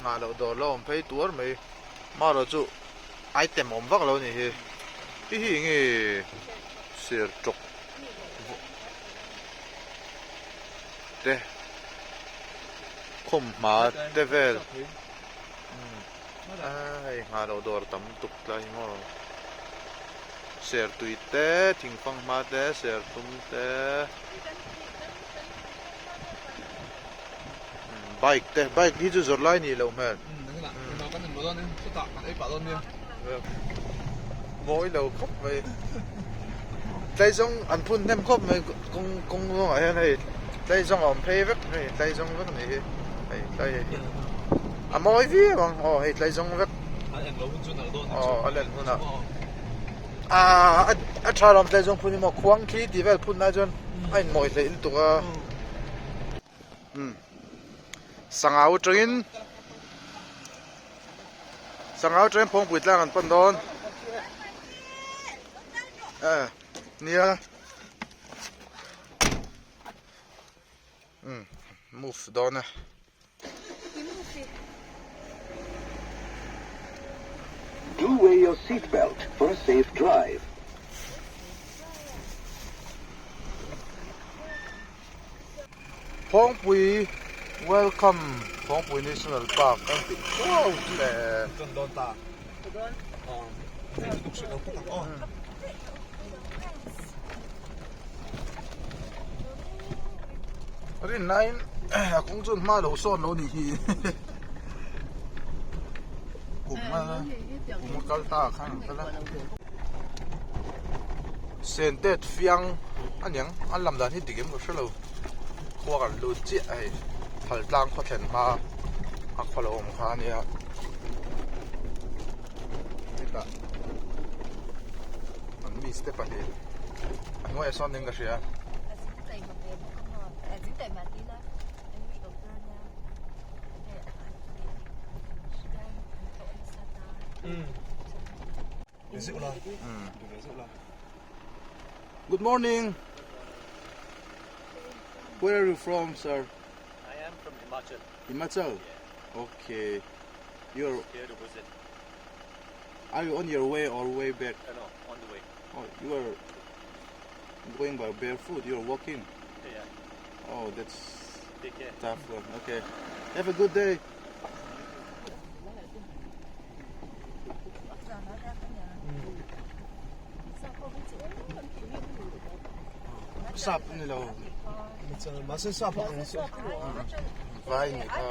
Nghah loh dawr la awm phei tuar mai. Marawh chu item awm vak lo a nih hi. Hi hi enge ser tawk te khawmhma te vel hei nghah loh dawr tam tuk tlai hi maw sertui te thingfanghma te sertum te. Bike te bike hi chu zawrh lai nih loh hmel. Mawi lo khawp mai tlaizawng an phun hnem khawp mai kawng kawng zawngah hian hei tlaizawng a awm phei vek hei tlaizawng vek a nih hi hei tlai hei hi a mawi viau ang aw hei tlaizawng vek aw a len hunah ah a tha lawm tlaizawng phun hi maw khuang thli tih vel phun lai chuan a inmawi hleih lutuk a. Sangau atangin Sangau atangin Phawngpui tlang an pan dawn eh nia umm move dawn e. Do wear your seat belt for a safe drive. Phawngpui Welcome Phawngpui National Park an tih thuau chu le. Kan dawn ta. Rinnain a kawng chuan hma lo sawn lo nih hi kum a kum a kal ta khan an kal a sentet fiang a niang an lam dan hi dik em ka hre lo khua kan lut chiah a hei phal tlang khaw thlen hma a khaw lo awm kha a nia hetah an miss te pahnih a hnuaiah sawn niin ka hria. Good morning. Where are you from, sir? I am from Himachal. Himachal? Yeah. Okay. You're here to visit. Are you on your way or way back? No, on the way. Oh, you are going by barefoot. You're walking. Yeah. Oh, that's Take care. tough one. Okay. Have a good day. Sap ni lo. Mahse sap ang Vai ni kha.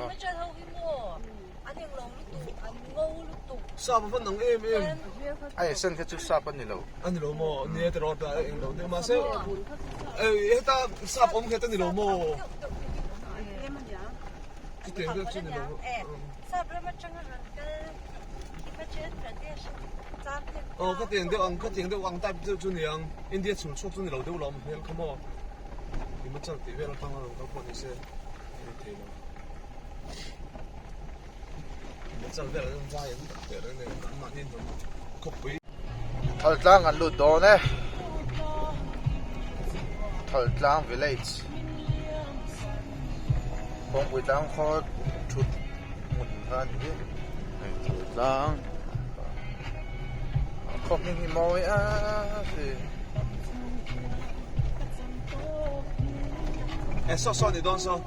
Sap a van ang em em. Ai sen kha chu sap a ni lo. A ni lo maw? Ni e tiraw ta eng lo deuh mahse heta sap awm khet a ni lo maw? Chutiang deuh chu ni lo. Aw khatiang deuh ang khatiang deuh ang type deuh chu ni ang India chhul chhuak chu ni lo deuh lo awm hmel kha maw? Himachal tih vel atanga rawn kal pawh ni se a ni thei lo. Thaltlang an lut dawn e Thaltlang village kawngpui tlang khaw thut hmun kha a ni hi hei Thaltlang khaw hming hi mawi a hei. Saw saw ni dawn saw.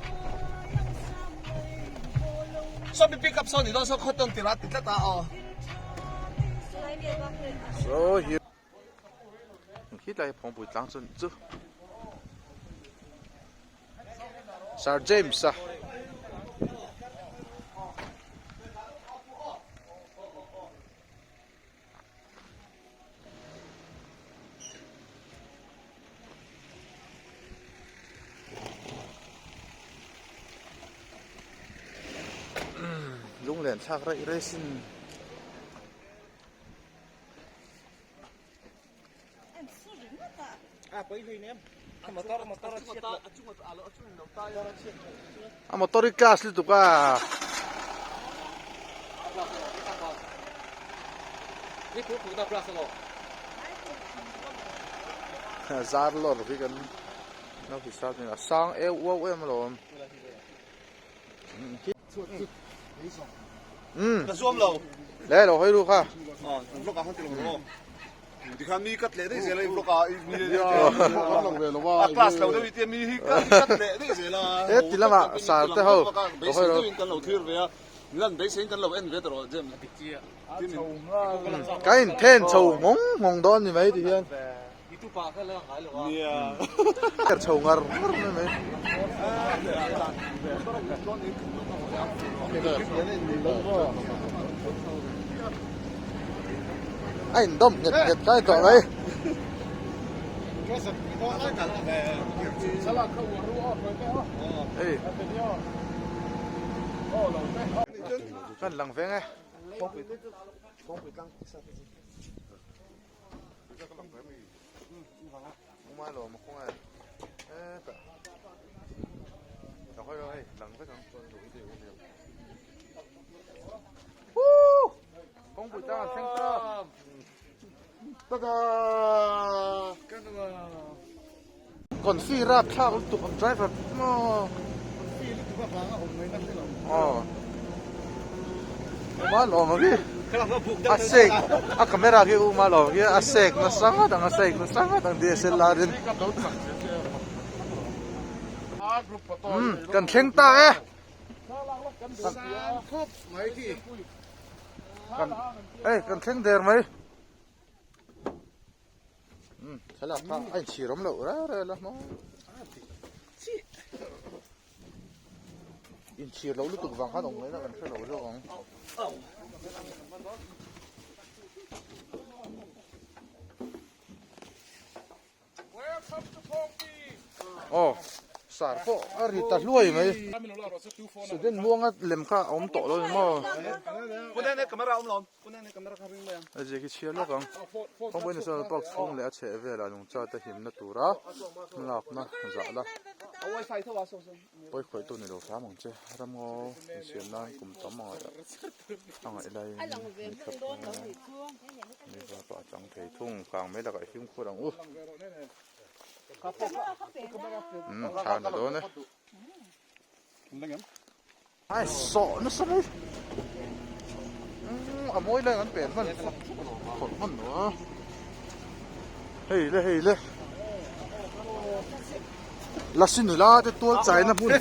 Saw mi pick up saw ni dawn saw khaw tawn tirah ti tlat a aw. So here khi tlai phawngpui tlang chuan chu Sir James a Lunglen thlak raih raih sin. A motor hi class lutuk a. Zar lawr hi kan lo hisap a sang eu uau em alawm. Ka zuam lo. Le lo hawi ru kha. Vlog ah khan ti lo maw? Tikhan mi cut leh daih zel a i vlog ah i mi a class lo deuh i tia mi hi cut leh daih zel a. He ti lamah sar te ho beisei deuhin kan lo thlir ve a, lan beiseiin kan lo en ve ta rawh Jem. Ka in then chho nghawng nghawng dawn ni mai ti hian. Nia. Chho ngar ngar mai mai. A in dawm nghet nghet kai tawh mai. Hei. Kan lang veng e. Kawngpui tlang an thleng ta. Tada! Confi rap thlak lutuk ang driver maw. Confi lutuk avanga awm mai na hrelo. Aw. Uma lawm ang hi. A sek a camera khi uma lawm ang hi a sek nasa ngawt ang a sek nasa ngawt ang DSLR in. Umm kan thleng ta e. Kan ei kan thleng der mai. Umm thlalak kha a inchhir awm loh reng reng la maw. Inchhir loh lutuk vang khan awm ngaihna kan hre lo zawk ang. Aw sar pawh a ri ta hluai mai student muanga lem kha a awm tawh lo ni maw a zia khi chhiar lawk ang Kawngpui National Park chhung leh a chheh velah nungcha te himna tura hmalakna zah la pawi khawihtu ni lo hram ang che ramngaw insiam nan kum tam a ngaih laiin ni khat Ni va pah chang thei thung kang mai lakah i fimkhur ang u. Umm tha na dawn e. Ai sawh nasa mai. Umm a mawi lai an pen hman khawlh hman lo a. Hei le hei le. Lasi nula te tual chaina hmun.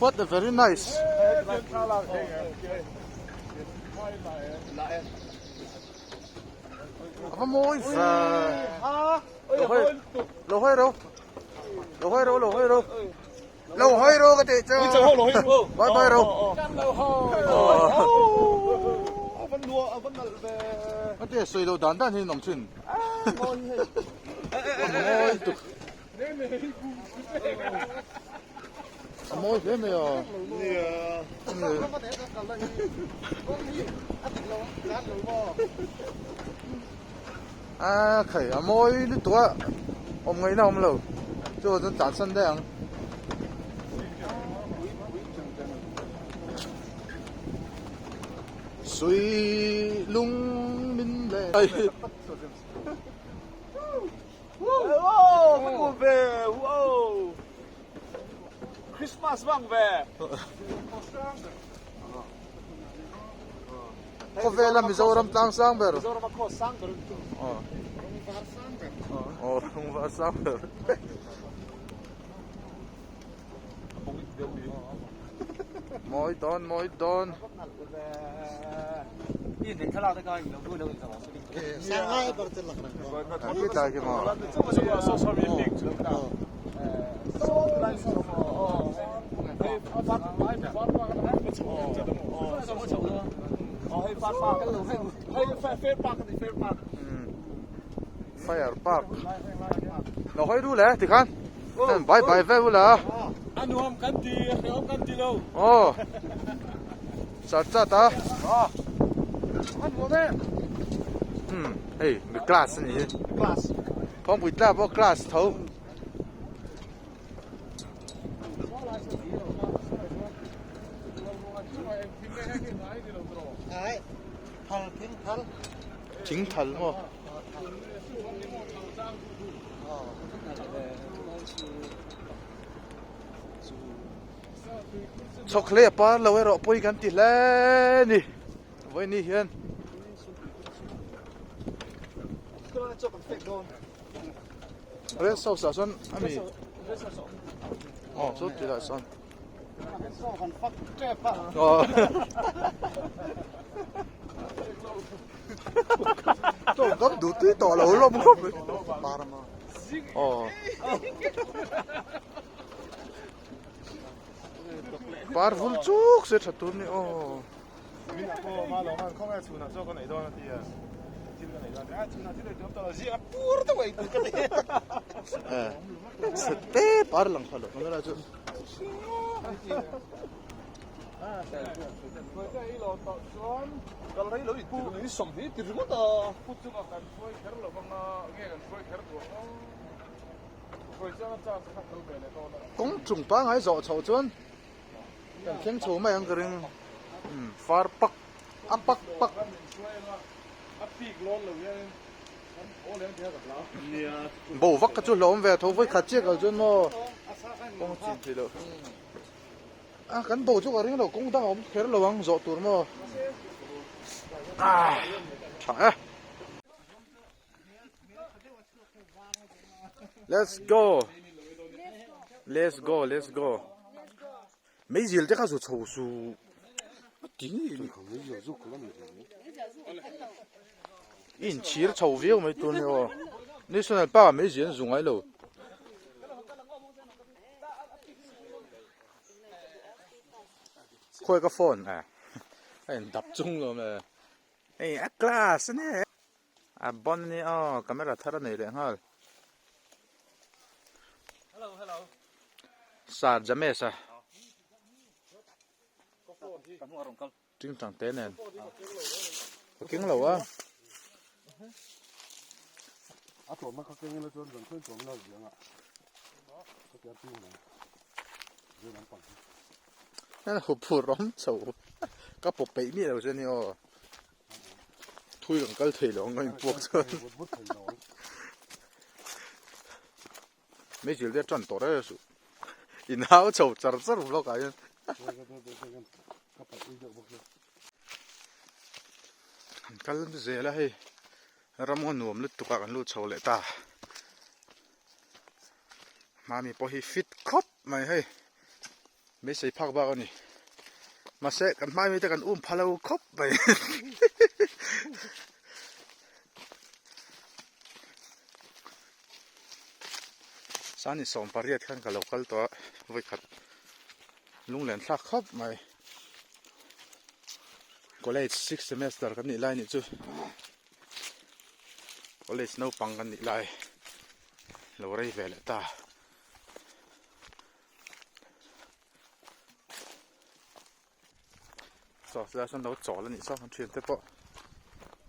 What a very nice. A mawi ve. Lo hawi lo hawi ro. Lo hawi ro lo hawi ro. Lo hawi ro ka tih chu. Bye bye ro. Ka tih sawi lo dan dan hi an awm thin. A mawi tuk. A mawi hle mai a. A khai a mawi lutuk a awm ngaihna a awm lo chu chuan tlan san daih ang. Sui lung min leh. Christmas vang ve. Khawvela Mizoram tlang sang ber. Mizoram a khaw sang ber. Aw. Aw, rungvar sang ber. Mawi dawn, mawi dawn. Khi tlai khi maw. Fire park. Lo hawi du le tikhan. Bye bye ve ula. Anuam kan ti, hreawm kan ti lo. Aw. Chat chat a. Hmm, hei mi class ani hi. Class. Thawngpui tla pawh class tho. Thing thal maw? Chhawk hlei a par lo erawh pawi kan ti hle a ni vawiin hian. Rest house ah sawn a mi aw chu ti lah sawn aw tawngkam duh tui tawh lo hlawm khawp mai aw par vul chuk se tha tur ni aw. Te par lang pha lo camera chu. Kawng chung pangai zawh chhoh chuan Kan thleng chho mai ang ka ring far pak a pak pak. Bo vak kha chu hlawm ve tho vawi khat chiah kal chuan maw kawng chin thei loh a kan bo chu ka ring lo kawng dang a awm kher lo ang zawh tur maw a tha e. Let's go Let's go Let's go Meizil te kha zu chho su a ti in chhir chho viau mai tur ni aw National Park ah meizil an zu ngai lo Khawi ka phone a a in dap chung lo mai hei a class a nia. A bon a nia aw camera thar a nei leh nghal. Hello hello. Sir James a. Ting tang te nen. Ka keng lo a. A tawm a ka keng ila chuan zan tawm la ziang a. Ka tiar ping mai. Zan an pang. Nan hu phur rawm chho. Ka pawp peih mi lo che ni aw. Thui kan kal thei lo ang a inpuak chuan Meichil te a tan tawh reng suh in hau chho char char vlog ah hian Kan kal zel a hei ram ngaw nuam lutuk ah kan lut chho leh ta Mami pawh hi fit khawp mai hei. Beisei phak bak a ni. Mahse kan hmai mite kan um pha lo khawp mai. Sani sawm pariat khan ka lo kal tawh a vawikhat lunglen thlak khawp mai. College six semester kan nih lai nih chu college naupang kan nih lai lo rei ve leh ta. Saw silai sawn lo chawl a nih saw an thian te pawh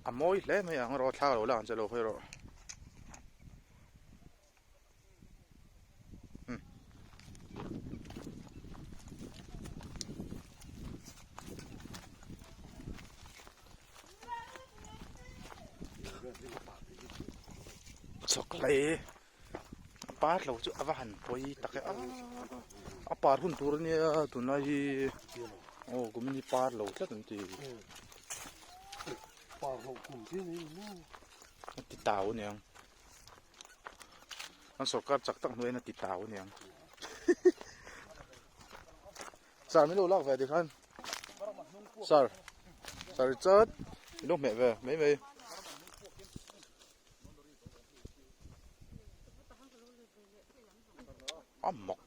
a mawi hle mai ang rawh thla lo la ang che lo hawi rawh um chawk hlei. A par lo chu a va han pawi tak e a a par hun tur ania tunlai hi aw kum in hi par lo tlat an ti a ti tau aniang an sorkar chak tak hnuaiin a ti tau aniang sir min lo lak ve tikhan sir sir Richard min lo hmeh ve mai mai. A mak.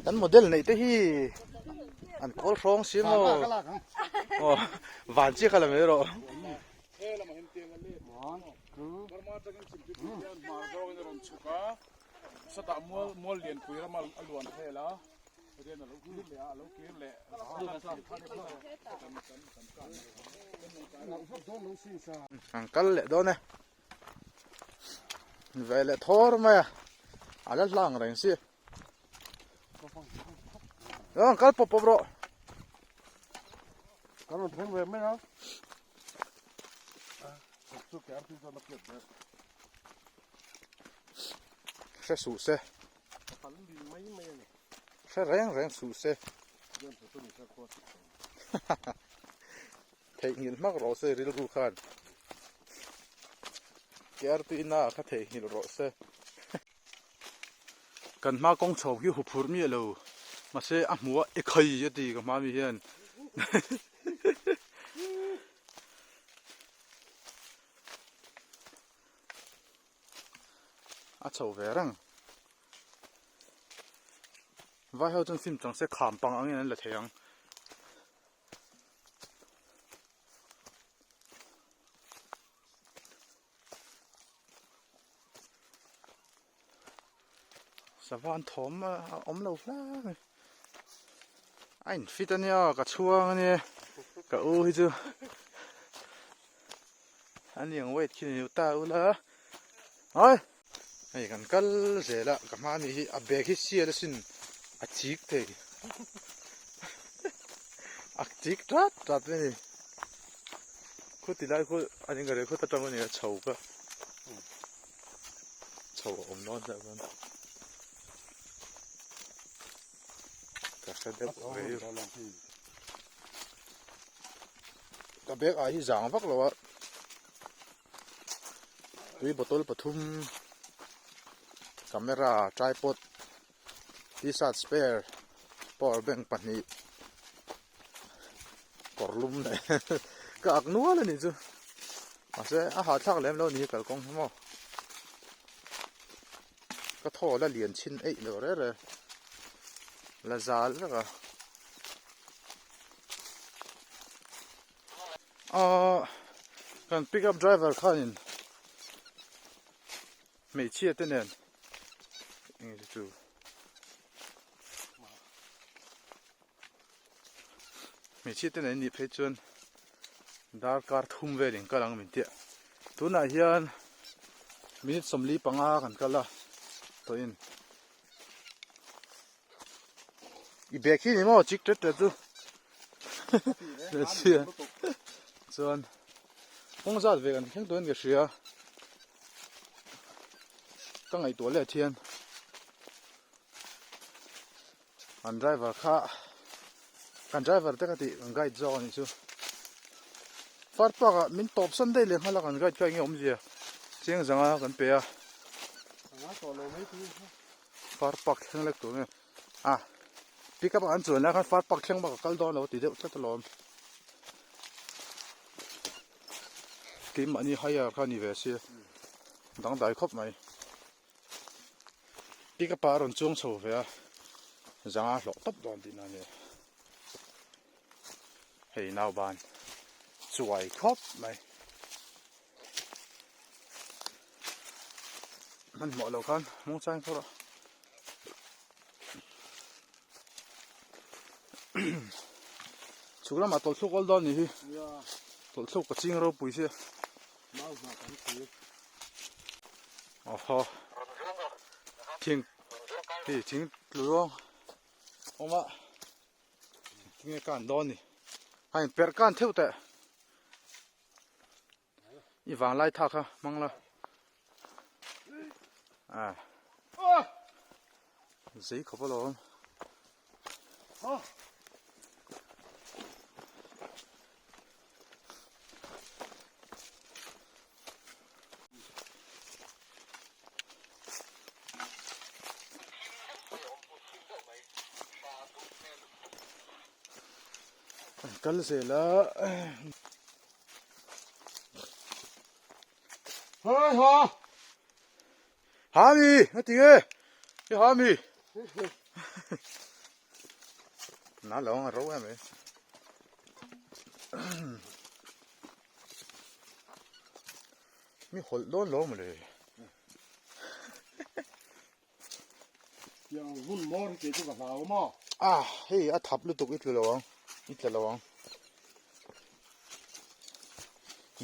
Kan model neih te hi an kawl hrawng si maw? Aw van chiah kha la mai rawh. An kal leh dawn e ve leh thawr mai a a la hlang reng si an kal pawp pawp rawh kan rawn thleng ve mai a. Hre suh se. Hre reng reng suh se. Theihnghilh hmak rawh se rilru khan. Kertuina kha theihnghilh rawh se. Kan hma kawng chho hi huphurh miah lo. Mahse a hmuh a e khai a ti ka hma mi hian. A chho ve reng. Vai ho chuan sim chang se kham pang angin an la thei ang. Sava an thawm a awm lo hle mai. A in fit ania ka chhuang ania ka u hi chu ani ang weight khi ni ta ula ai hei kan kal zel a ka hma ami hi a bag hi sial asin a chik thei a chik tat tat mai a ni khuti lai khu a ni ka reh khut atang a ni a chho kha chho a awm dawn chiah chuan ka hre deuh ve ka bag ah hi zang vak lo a tui bottle pathum camera tripod t-shirt spare power bank pahnih kawr lum leh ka ak nual a nih chu mahse a hahthlak lem lo a ni hi kalkawng hi maw ka thaw la lian chhin eih lo reh reh la zal vek a ahh kan pick up driver khanin hmeichhia te nen eng chu. Hmeichhia te nen nih phei chuan darkar thum vel in kal ang min tia tunah hian minute 45 kan kal a tawhin i bag hi ni maw chik tet tet chu chuan kawng zat ve kan thleng turin ka hria ka ngaihtuah leh thian. An driver kha kan driver te ka tih kan guide zawk a nih chu far park ah min tawp san daih leh nghal a kan guide kha enge awmzia chiang zanga kan pe a far park thleng lek tur nge a pick up ah an chuan lai khan far park thleng bak a kal dawn lo a ti deuh tlat alawm keimahni hire kha a ni ve sia dangdai khawp mai. Pick up ah a rawn chuang chho ve a, zanga hlawh tawp dawn tihna a ni. Hei nauban chuai khawp mai. Hmanhmawh lo khan mawngchang khaw rawh. Chhuk lamah tawlhthluk awl dawn nih hi. Tawlhthluk ka ching ropui sia. Awhaw thing hei thing tlu zawng awm a tinge kan dawn ni a in perh kan theuh teh i vanglai tha kha hmang la a zei khawp alawm. Kal zel a. Hei ha. Ha mi, a ti nge? I ha mi. Na lo ang a ro em e. Mi hawlh dawn lo maw le. Tiang hun mawr hi kei chu ka hlau maw. Ah, hei a thap lutuk i tlu lo ang, i tla lo ang.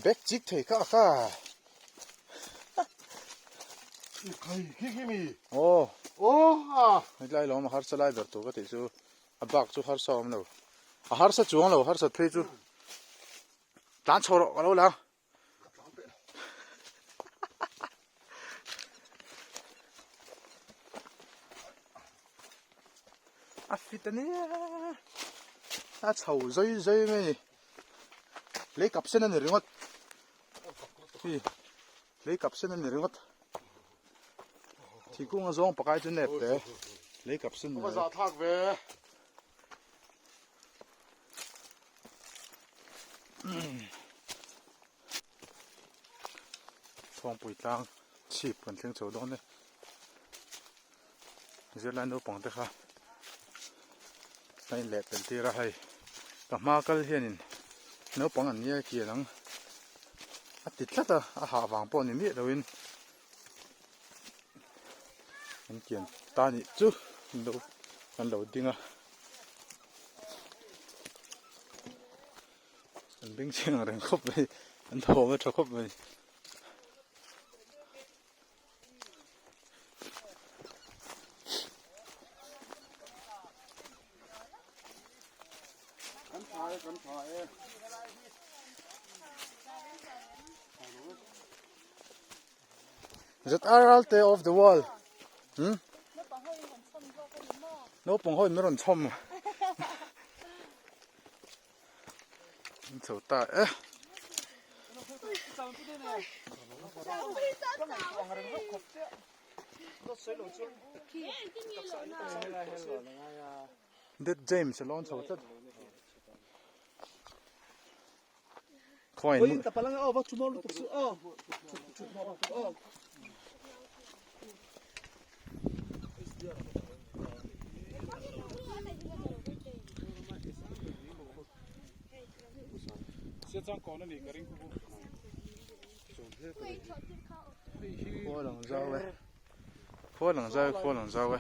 Bag chik thei kha kha. I khai khi khi mi. Oh. Oh a. Hei tlai lawm a harsa lai ber tur ka tih chu a bak chu harsa awm lo. A harsa chuang lo harsat phei chu. Tlan chho rawh ka lo la. A fit a nia a chho zawi zawi mai a ni lei kap sen a ni ringawt hi lei kap sen a ni ringawt thingkung a zawng pakai chu nep te lei kap sen a ni. Thlak ve. Thawngpui tlang chhip kan thleng chho dawn e zirlai naupang te kha a in leh pel tir a hei ka hma kal hianin naupang an nia kian ang a ti tlat a a hah vang pawh ni miah loin an kian ta nih chu an lo ding a. An beng chheng ang reng khawp mai an thawm a tha khawp mai. Kan tha e kan tha e. ZR te of the world. Hmm? Naupang ho in rawn chhawm. An chho ta e. Dead James a lawn chho tlat. Khawiin Khua lang zau e Khua lang zau e Khua lang zau e.